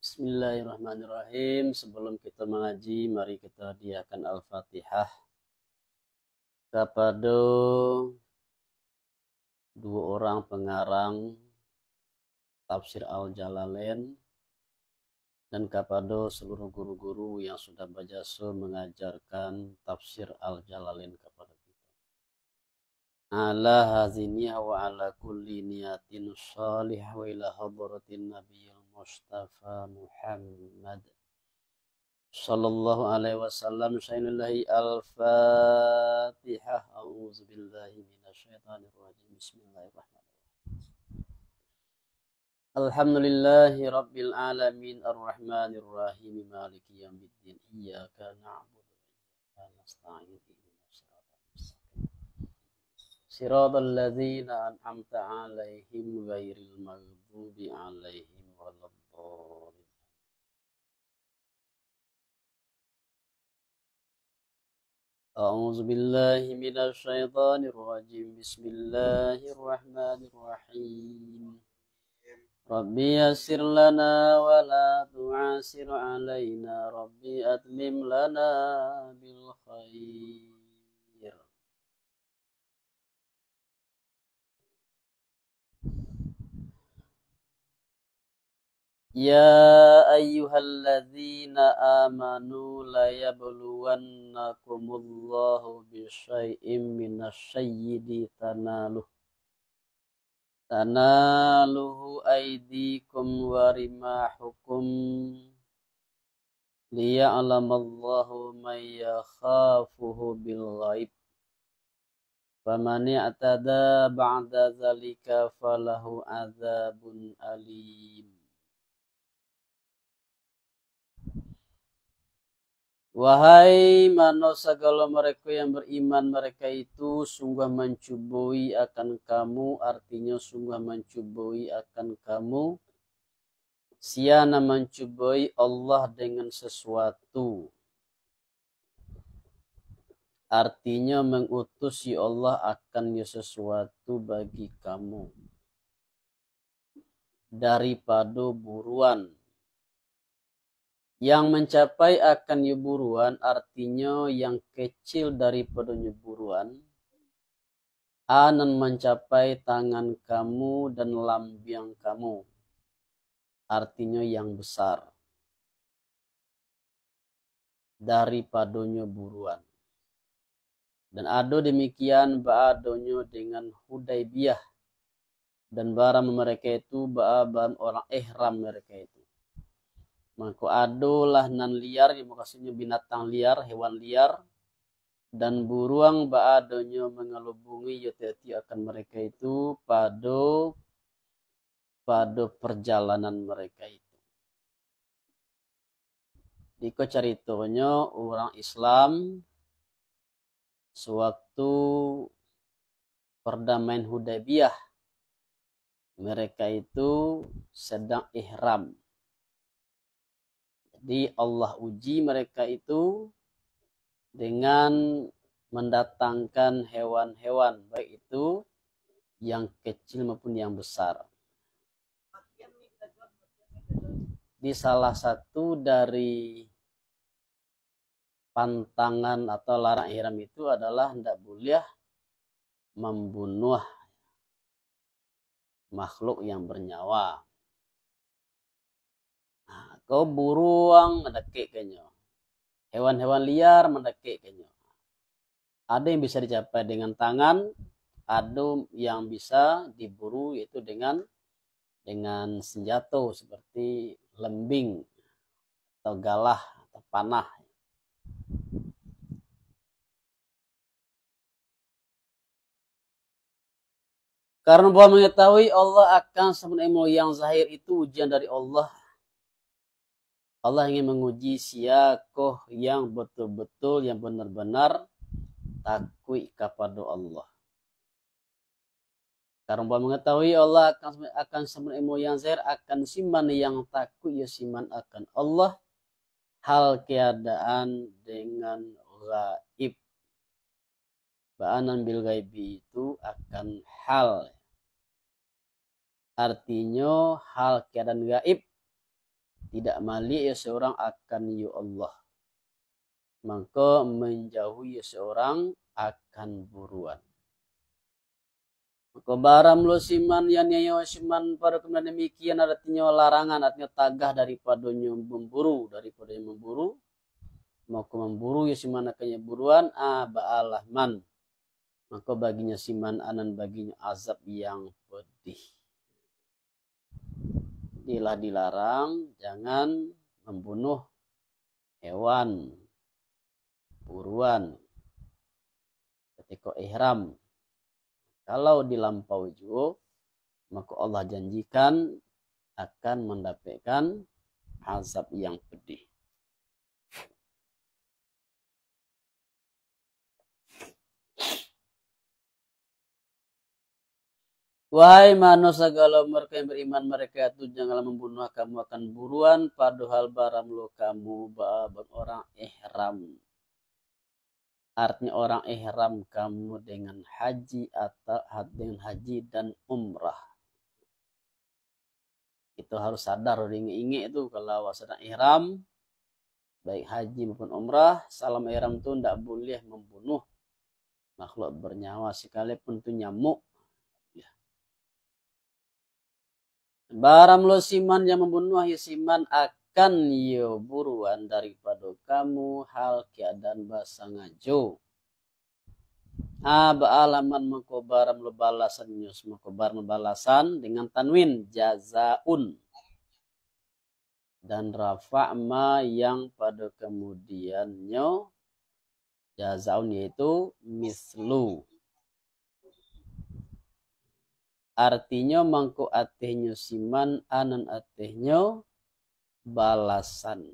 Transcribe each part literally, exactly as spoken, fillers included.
Bismillahirrahmanirrahim. Sebelum kita mengaji, mari kita hadiahkan Al-Fatihah kepada dua orang pengarang tafsir Al-Jalalain dan kepada seluruh guru-guru yang sudah berjasa mengajarkan tafsir Al-Jalalain kepada kita. Ala hazihi wa ala kulli niyatin shalihah wa ila hadratin Nabiyil Mustafa Muhammad sallallahu alaihi wasallam. Bismillahi al-Fatihah. A'udzu billahi minasy syaithanir rajim. Bismillahirrahmanirrahim. Alhamdulillahi rabbil alamin, arrahmanir rahim, maliki yaumiddin. Iyyaka na'budu wa iyyaka nasta'in. Ihdinas siratal mustaqim. Siratal ladzina an'amta 'alaihim ghairil maghdubi 'alaihim waladdallin. A'udzu billahi minasy syaithanir rajim. Bismillahirrahmanirrahim. Rabbi yassir lana wa la tu'assir 'alaina. Rabbi atmim lana bil khair. Ya ayyuhalladzina amanu layabluwannakumullahu bisyai'im minasy syayyidi tanaluh tanaluhu aidikum wa rimahukum liya'lamallahu man yakhafuhu bil ghaib. Faman i'tada ba'da dzalika falahu adzabun alim. Wahai mano sagalo mereka yang beriman, mereka itu sungguh mancuboi akan kamu, artinyo sungguh mancuboi akan kamu, sia nan mancuboi Allah dengan sesuatu. Artinyo, mengutus yo Allah akan yo sesuatu bagi kamu daripado buruan. Yang mancapai akan yo buruan, artinyo yang kecil daripadonyo buruan, a nan mancapai tangan kamu dan lambiang kamu, artinyo yang besar daripadonyo buruan. Dan ado demikian baa donyo dengan Hudaibiyah, dan bara mereka itu baa ban orang ihram mereka itu. Mako adolah nan liar, yang maksudnyo binatang liar, hewan liar, dan buruang baa donyo mangalubungi yo tiok-tiok akan mereka itu pado, pado perjalanan mereka itu. Iko caritonyo urang Islam sewaktu perdamaian Hudaibiyah, mereka itu sedang ihram. Jadi Allah uji mereka itu dengan mendatangkan hewan-hewan, baik itu yang kecil maupun yang besar. Di salah satu dari pantangan atau larang ihram itu adalah ndak buliah mambunuah makhluk yang bernyawa. Nah, ko buruang mandakek ka inyo. Hewan-hewan liar mandakek ka inyo. Ado yang bisa dicapai dengan tangan, ado yang bisa diburu yaitu dengan, dengan senjato seperti lembing atau galah atau panah. Karena bahwa mengetahui Allah akan semuanya ilmu yang zahir itu ujian dari Allah. Allah ingin menguji siakoh yang betul-betul, yang benar-benar takuik kapado Allah. Karena bahwa mengetahui Allah akan, akan semuanya ilmu yang zahir, akan siman yang takuik, ya siman akan Allah, hal keadaan dengan gaib. Baa nan bil gaibi itu akan hal. Artinyo, hal keadaan gaib. Tidak maliek yo seorang akan yo Allah. Mangko manjauhi yo seorang akan buruan. Mako, baram lo siman yang niayo siman pado kemudian demikian, artinyo larangan, artinyo tagah daripadonyo mamburu, daripadonyo mamburu. Mako, mamburu yo siman akan yo buruan, a, baalah man. Mako, baginyo siman anan baginyo azab yang pedih. Inilah dilarang, jangan mambunuh hewan buruan katiko ihram. Kalau dilampau juo, mako Allah janjikan akan mandapekkan azab yang pedih. Wahai manusia sagalo mereka yang beriman, mereka tu janganlah mambunuah kamu akan buruan, padohal baram lo kamu ba-, ba-, orang ihram. Artinyo orang ihram kamu dengan haji atau ha-, dengan haji dan umrah. Kito harus sadar, diingek-ingek tu, kalau awak sadang ihram, baik haji maupun umrah, salam ihram tu ndak buliah mambunuh makhluk bernyawa, sekalipun tu nyamuk. Ya. Baram lo siman yang mambunuah, yo siman akan yo buruan daripado kamu, hal keadaan basangajo. A, baalah man, mangko baram lo balasannyo, mangko baram lo balasan dengan tanwin, jazaun. Dan rafa' ma yang pado kamudiannyo, jazaun, yaitu mislu. Artinyo, mangko atehnyo siman, anan atehnyo balasan.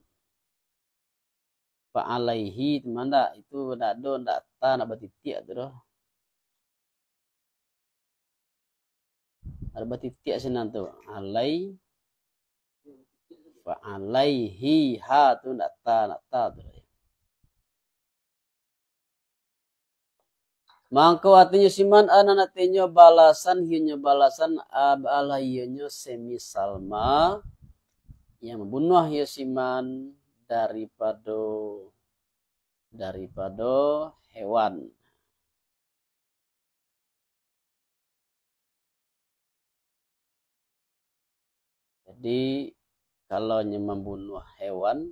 Fa'alaihi tu mah ndak, itu ndak ado, ndak ta, ndak batitiak tu doh. Ado batitiak sinan tu. Alai, fa'alaihi, ha tu ndak ta, ndak ta tu. Mangko atinyo siman, anan atinyo balasan, hiyonyo balasan, ab-, alah hiyonyo semisal ma, yang mambunuah hiyo siman daripado, daripado hewan. Jadi, kalau nyo mambunuah hewan,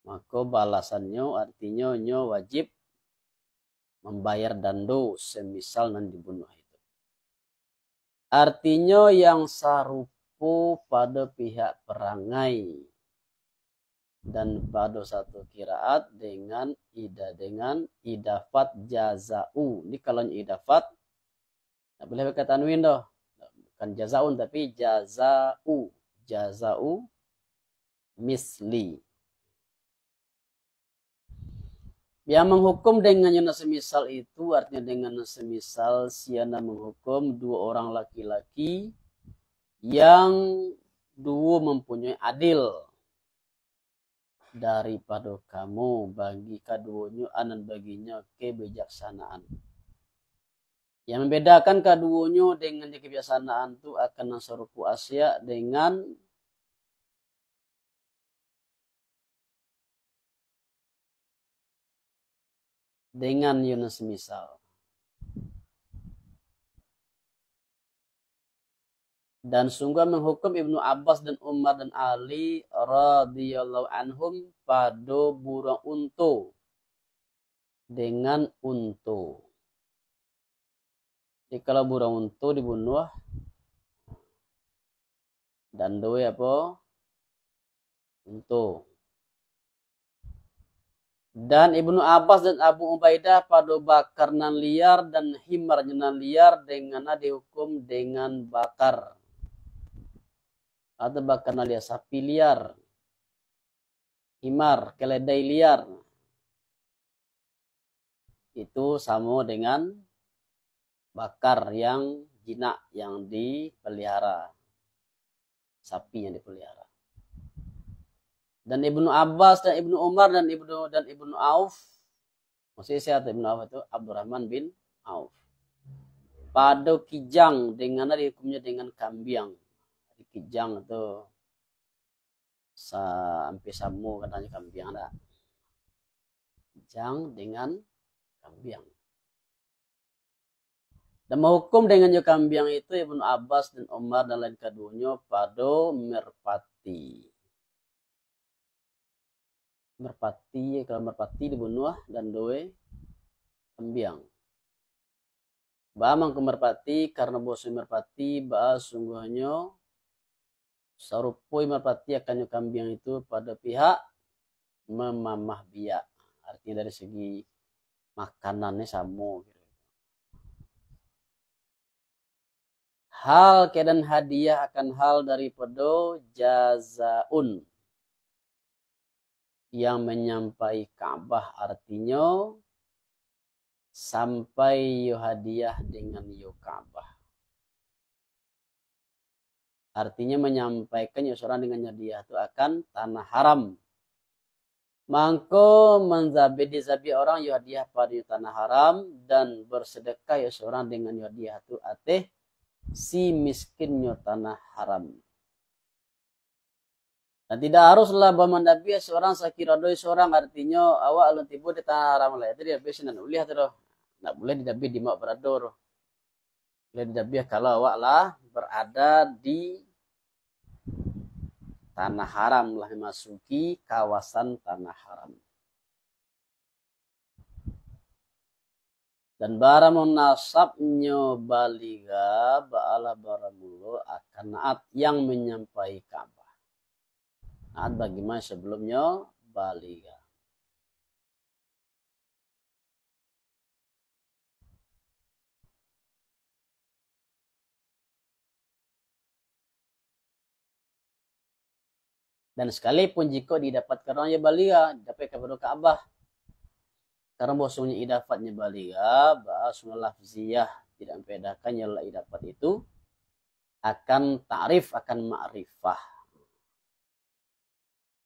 mako balasannyo artinyo nyo wajib mambayar dando semisal nan dibunuah itu. Artinyo yang sarupo pado pihak parangai. Dan pado satu kiraat dengan ida-, dengan idafat jaza'u. Ini kalau idafat, tak boleh pakai tanwin doh. Bukan jaza'un, tapi jaza'u. Jaza'u misli. Yang manghukum dengan yang semisal itu, artinya dengan semisal, siya nan manghukum duo orang laki-laki yang duo mampunyoi adil daripado kamu, bagi kaduonyo, anan baginyo kebijaksanaan. Yang mambedakan kaduonyo dengan kebijaksanaan tu akan nan sarupo asiak dengan dengan iyo nan semisal. Dan sungguah manghukum Ibnu Abbas dan Umar dan Ali radhiyallahu anhum pado buruang unto dengan unto. Jadi, kalau buruang unto dibunuah, dandoi apo? Unto. Dan Ibnu Abbas dan Abu Ubaidah pado bakar nan liar dan himarnyo nan liar dengan dihukum dengan bakar. Atau bakar nan liar, sapi liar, himar, keledai liar. Itu samo dengan bakar yang jinak, yang dipelihara. Sapi yang dipelihara. Dan Ibnu Abbas dan Ibnu Umar dan Ibnu, dan Ibnu Auf. Maksudnya siapa Ibnu Auf itu? Abdurrahman bin Auf. Pado kijang dengan dihukumnya dengan kambiang. Jadi kijang itu sa-, ampia samo kadang jo kambiang dak. Jang dengan kambiang. Dan bahukum dengan jo kambiang itu Ibnu Abbas dan Umar dan lain kaduonyo pado merpati. Merpati, kalau merpati dibunuah dan doe kambiang. Baa mangko merpati, karano baso merpati, baa sungguahnyo sarupo merpati akan jo kambiang itu pado pihak mamamah biak. Artinyo dari segi makanannyo samo. Hal keadaan hadiah akan hal daripado jazaun yang manyampai Ka'bah, artinyo sampai yo hadiah dengan yo Ka'bah. Artinyo manyampaikan yo surang dengan hadiah tu akan tanah haram. Mangko manzabi-, dizabi urang yo hadiah pado tanah haram, dan bersedekah yo surang dengan yo hadiah tu ateh si miskin nyo tanah haram. Dan tidak haruslah bamandabiah surang sakiro doh surang, artinyo awak alun tibo di tanah haram lai. Itu didabiah sinan uliah tu doh. Ndak buliah didabiah di mak barado doh. Buliah didabiah kalau awak lah berada di tanah haram, lah memasuki kawasan tanah haram. Dan bara munasabnyo baligha, baalah baramulo akan naat yang manyampai Ka'bah. Naat bagaimana sebelumnyo baligha. Dan sekalipun jikok didapatkan urang yo baligha, didapatkan pado Ka'bah. Karano bahwasonyo idafatnyo baligha, bahwasonyo lafziyah tidak membedakan, yo lah idapat itu akan ta'rif, akan ma'rifah.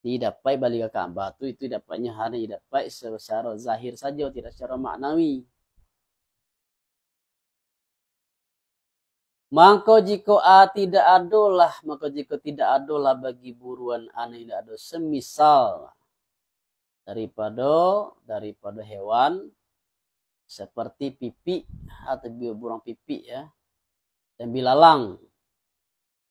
Didapat baligha Ka'bah tu, itu dapatnyo hanya didapat secara zahir saja, tidak secara maknawi. Mangko jikok a tidak adolah, mangko jikok tidak adolah bagi buruan a nan indak ado semisal daripado, daripado hewan seperti pipik atau bi-, burung pipik, ya, dan bilalang.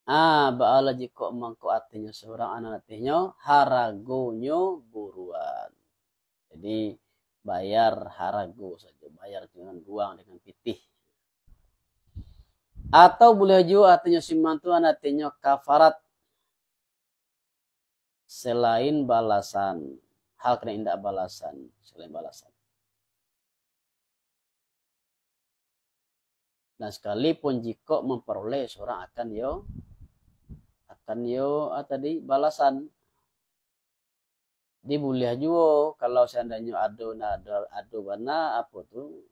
Ah, baalah jikok mangko atehnyo surang, a nan atehnyo haragonyo buruan. Jadi, bayar harago sajo, bayar dengan uang, dengan pitih. Atau buliah juo atehnyo siman tu, a nan atehnyo kafarat, selain balasan. Hal kena indak balasan, selain balasan. Dan sekalipun jikok memperoleh surang akan yo, akan yo, ah, tadi balasan. Jadi buliah juo kalau seandainyo ado, nah, ado, ado bana apo tu,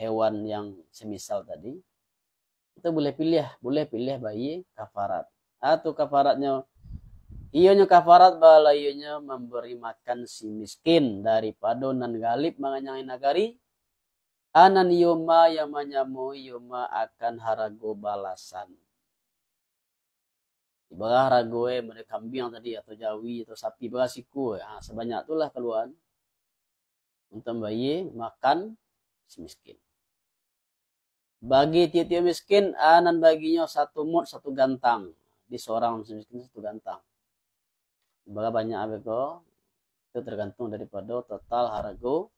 hewan yang semisal tadi, itu buliah piliah, buliah piliah bayie kafarat. Atau kafaratnyo, iyonyo kafarat bala iyonyo mambari makan si miskin daripado nan galib manganyangi nagari, a nan iyo ma yang manyamoi iyo ma akan harago balasan. Bara harago, eh, model kambiang tadi, atau jawi, atau sapi, bara siko, eh. Ha, sabanyak tu lah kaluaan. Untuak mambayie makan si miskin. Bagi tiok-tiok miskin, a nan baginyo satu mud satu gantang. Di surang si miskin satu gantang. Bara banyak a beko, itu tergantung daripado total harago,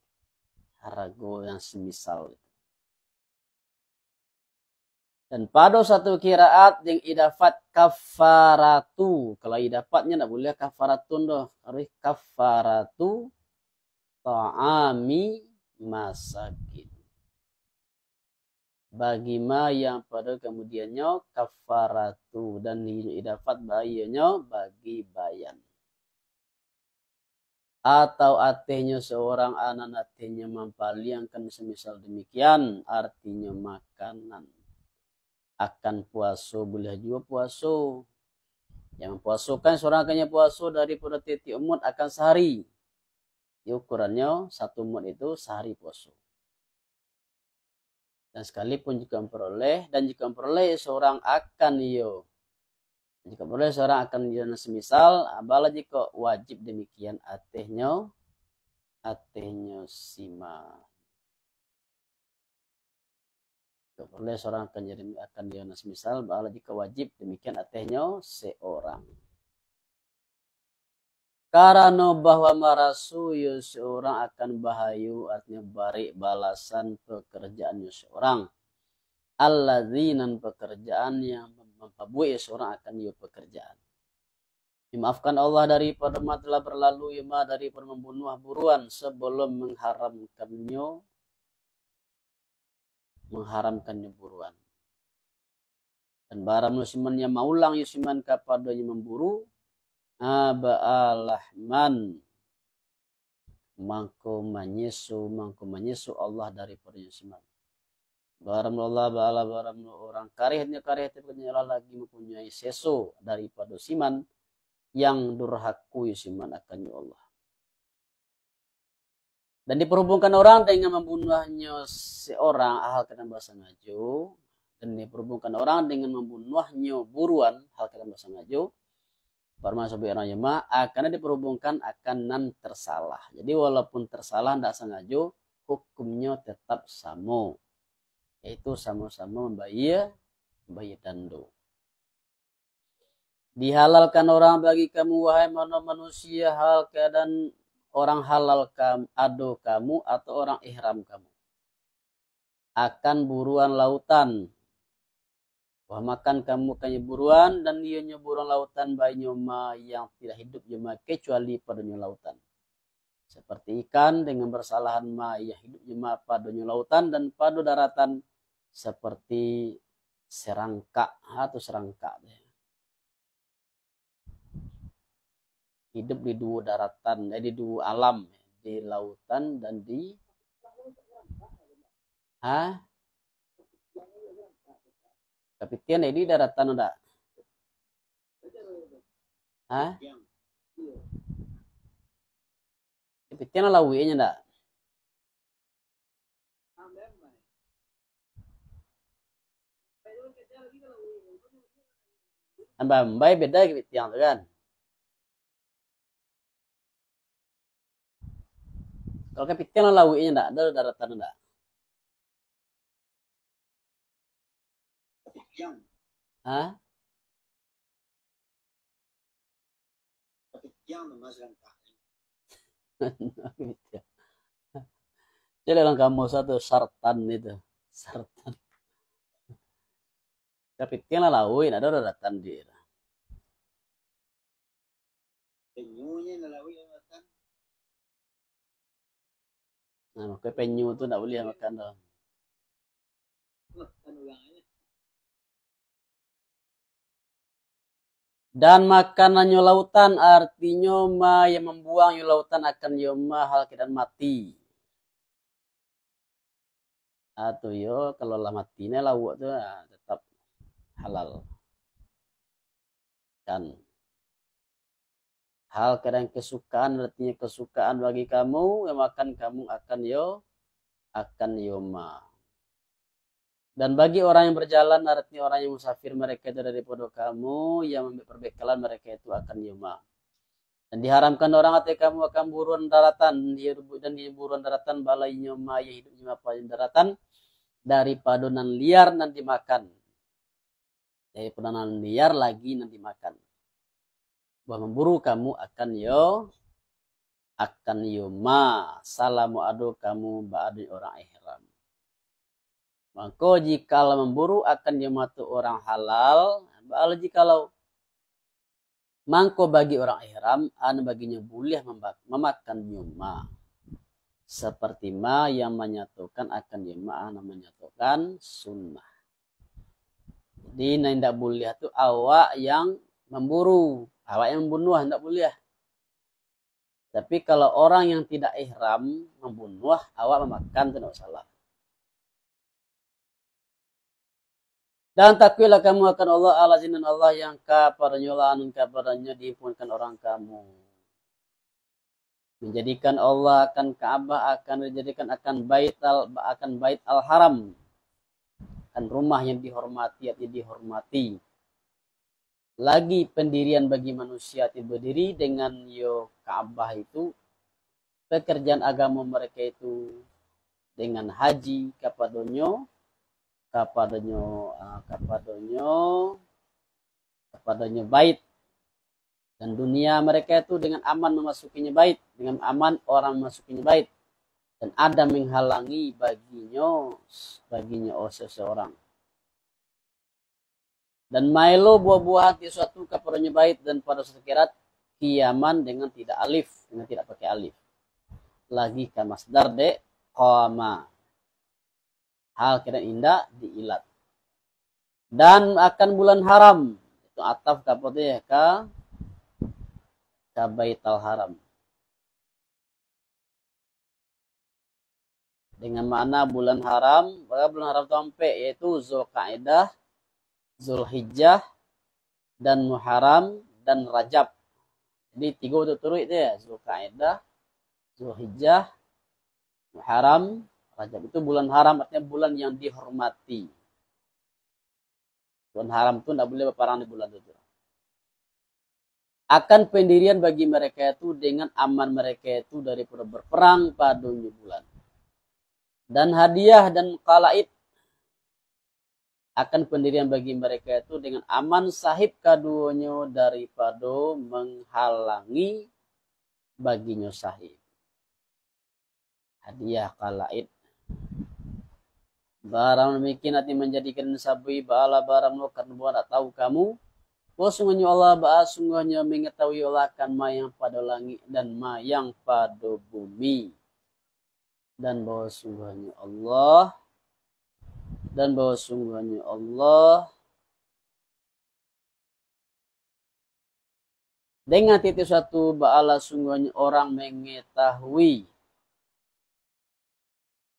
harago yang semisal itu. Dan pado satu kiraat yang idafat kafaratu. Kalau idafatnyo ndak buliah kafaratun doh. Harus kafaratu ta'ami masakin. Bagi ma yang pado kamudiannyo kafaratu. Dan idafat baiyonyo bagi bayan. Atau atehnyo surang a nan atehnyo mampaliangkan semisal demikian, artinyo makanan. Akan puaso, buliah juo puaso. Yang mampuasokan surang akan nyo puaso daripado tiok-tiok mud akan sahari. Ya, ukurannyo satu mud itu sahari puaso. Dan sekalipun jikok memperoleh, dan jikok memperoleh surang akan iyo Jika boleh seorang akan diana semisal, bala jika wajib demikian atehnyo, atehnyo siman. Jika boleh seorang akan jadi, akan diana semisal, bala jika wajib demikian atehnyo seorang. Karano bahwa maraso iyo seorang akan bahayo, artinyo barek balasan pekerjaannyo seorang. Alladzi, nan pekerjaan yang mem-, mampabuek iyo seorang akan iyo pekerjaan. Dimaafkan Allah daripado ma telah berlalu, iyo ma daripado mambunuah buruan sebelum mengharamkannyo, mengharamkannyo buruan. Dan bara musiman yang maulang iyo siman kapadonyo mamburu, ah, baalah man. Mangko manyeso, mangko manyeso Allah daripadonyo siman. Baram Allah baalah baram urang kareh, nyo kareh, tapi nyo lah lagi mampunyoi seso daripado siman yang durhako iyo siman akan yo Allah. Dan diperhubungkan orang dengan mambunuahnyo seorang hal kadan basangajo, dan diperhubungkan orang dengan mambunuahnyo buruan hal kadan basangajo, parman sabuik urang jamaah, akan diperhubungkan akan nan tersalah. Jadi, walaupun tersalah ndak sangajo, hukumnyo tetap samo, yaitu samo-samo mambayia, mambayia dando. Dihalalkan orang bagi kamu, wahai mano-, manusia, hal kadan orang halal kam-, ado kamu atau orang ihram kamu, akan buruan lautan. Wah, makan kamu kanyo buruan, dan iyonyo buruan lautan, bainyo ma yang tidak hidup jo ma kecuali padonyo lautan. Seperti ikan dengan bersalahan ma yang hidup jo ma padonyo lautan dan pado daratan, seperti serangkak, ha, tu serangkak. Hidup di duo daratan, eh, di duo alam, di lautan dan di, ha? Kapitian di daratan ndak? Ha? Kapitian lauiknyo ndak? Ambai-ambai beda kapitian tu kan. Kalau kapitian lah lauiknyo ndak, ado daratan ndak? Kapitian. Ha? Kapitian tu, Mas, langkah. Jadi langkah Musa tu sartan itu. Sartan. Kapitian lah lauik, ndak ado daratan di. Penyunya lah lauik makan. Nah, mako penyu tu ndak buliah makan doh. Makan urang aja. Dan makanannyo lautan, artinyo ma yang mambuang yo lautan akan yo ma hal keadaan mati. Ah, tu yo, kalau lah mati nyo lauak tu, ah, tetap halal. Kan. Hal keadaan kesukaan, artinyo kesukaan bagi kamu, yang makan kamu akan yo, akan yo ma. Dan bagi orang yang berjalan, artinyo orang yang musafir, mereka itu daripada kamu, yang ambil perbekalan, mereka itu akan yo ma. Dan diharamkan orang ateh kamu akan buruan daratan, dan di buruan daratan balainyo ma, yang hidup jo ma padonyo daratan, daripado nan liar nan dimakan. Daripado nan liar lagi nan dimakan. Buah mamburu kamu akan yo, akan yo ma, salamo ado kamu baadonyo urang ihram. Mangko, jikalau mamburu akan yo ma tu urang halal, baalah jikalau mangko bagi urang ihram, anu baginyo buliah mamba-, mamakannyo ma. Seperti ma yang manyatokan akan yo ma, anu manyatokan sunnah. Jadi, nan indak buliah tu awak yang mamburu, awak yang mambunuah, indak buliah. Tapi, kalau orang yang tidak ihram mambunuah, awak mamakan tu indak masalah. Dan takuiklah kamu akan Allah, Al-Azim, nan Allah yang kapadonyo lah, nan kapadonyo dihimpunkan urang kamu. Menjadikan Allah akan Ka'bah, akan dijadikan akan Baital, akan Bait Al-Haram, akan rumah yang dihormati, artinya dihormati. Lagi pendirian bagi manusia ti badiri dengan yo Ka'bah itu, pekerjaan agamo mereka itu dengan haji kapadonyo, kapadonyo, ah, kapadonyo, kapadonyo bait. Dan dunia mereka itu dengan aman memasukinya bait, dengan aman orang memasukinya bait. Dan ada menghalangi baginyo, baginyo seseorang. Dan maelo buah-buahan ti suatu kapadonyo bait dan pado akhirat kiaman dengan tidak alif, dengan tidak pakai alif. Lagi ka masdar dek qama. Hal kira indak diilat. Dan akan bulan haram. Itu ataf ka apa tu ya? Ka, ka Baital Haram. Dengan makna bulan haram, bara bulan haram tu ampek, yaitu Zulkaidah, Zulhijjah, dan Muharram, dan Rajab. Jadi tiga tu turuik tu ya, Zulkaidah, Zulhijjah, Muharram, Rajab. Itu bulan haram, artinya bulan yang dihormati. Bulan haram tu ndak boleh baparang di bulan tu. Akan pendirian bagi mereka itu dengan aman mereka itu daripada berperang padonyo bulan. Dan hadiah dan qalaid akan pendirian bagi mereka itu dengan aman sahib kaduonyo daripado menghalangi baginyo sahib. Hadiah qalaid. Barang demikian ati manjadikan sabui baalah barang lo karano bahwa ndak tahu kamu. Bahwa sungguahnyo Allah, baa sungguahnyo mengetahui Allah akan ma yang pado langik dan ma yang pado bumi. Dan bahwa sungguahnyo Allah, dan bahwa sungguahnyo Allah, dengan titik suatu baalah sungguahnyo orang mengetahui.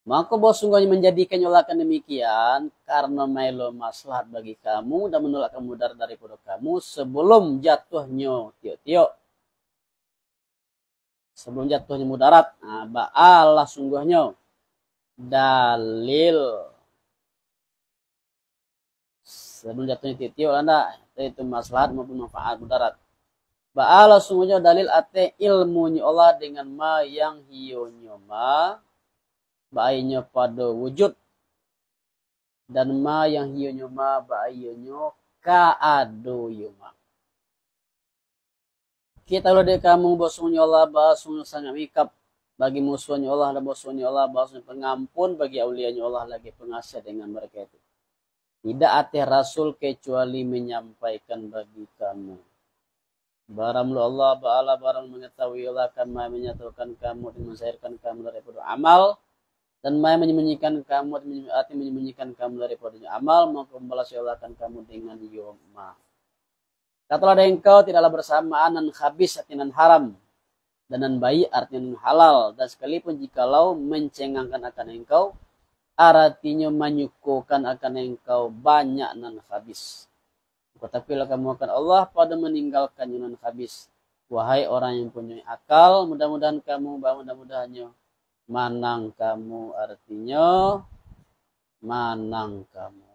Mako, bahwa sungguahnyo manjadikanyo Allah akan demikian, karano maelo maslahat bagi kamu dan manolakkan mudarat daripado kamu, sebelum jatuahnyo tiok-tiok. Sebelum jatuahnyo mudarat, nah, baalah sungguahnyo dalil. Sebelum jatuahnyo tiok-tiok lah ndak, itu maslahat maupun manfaat mudarat. Baalah sungguahnyo dalil ateh ilmunyo Allah dengan ma yang hiyonyo ma, baa inyo pado wujud, dan ma yang hiyonyo ma, baa inyo kaado iyo ma. Kito lah dek kamu, bahwa sungguahnyo Allah, bahwa sungguahnyo sangat mikap bagi musuahnyo Allah, dan bahwa sungguahnyo Allah, bahwa sungguahnyo pengampun bagi aulianyo Allah, lagi pengasih dengan mereka itu. Tidak ateh Rasul kecuali menyampaikan bagi kamu. Barang lo Allah, baalah barang mengetahui Allah akan ma menyatukan kamu dan mensahirkan kamu daripada amal, dan ma menyembunyikan kamu, arti menyembunyikan kamu daripada amal, maka membalas Allah akan kamu dengan yoma. Katolah dek engkau, tidaklah bersamaan nan khabis, arti nan haram, dan nan baik, arti nan halal, dan sekalipun jikalau mencengangkan akan engkau, artinyo manyukokan akan engkau banyak nan khabis. Maka takuiklah kamu akan Allah pada meninggalkan nan khabis. Wahai orang yang punya akal, mudah-mudahan kamu, bah mudah-mudahannya manang kamu, artinyo manang kamu.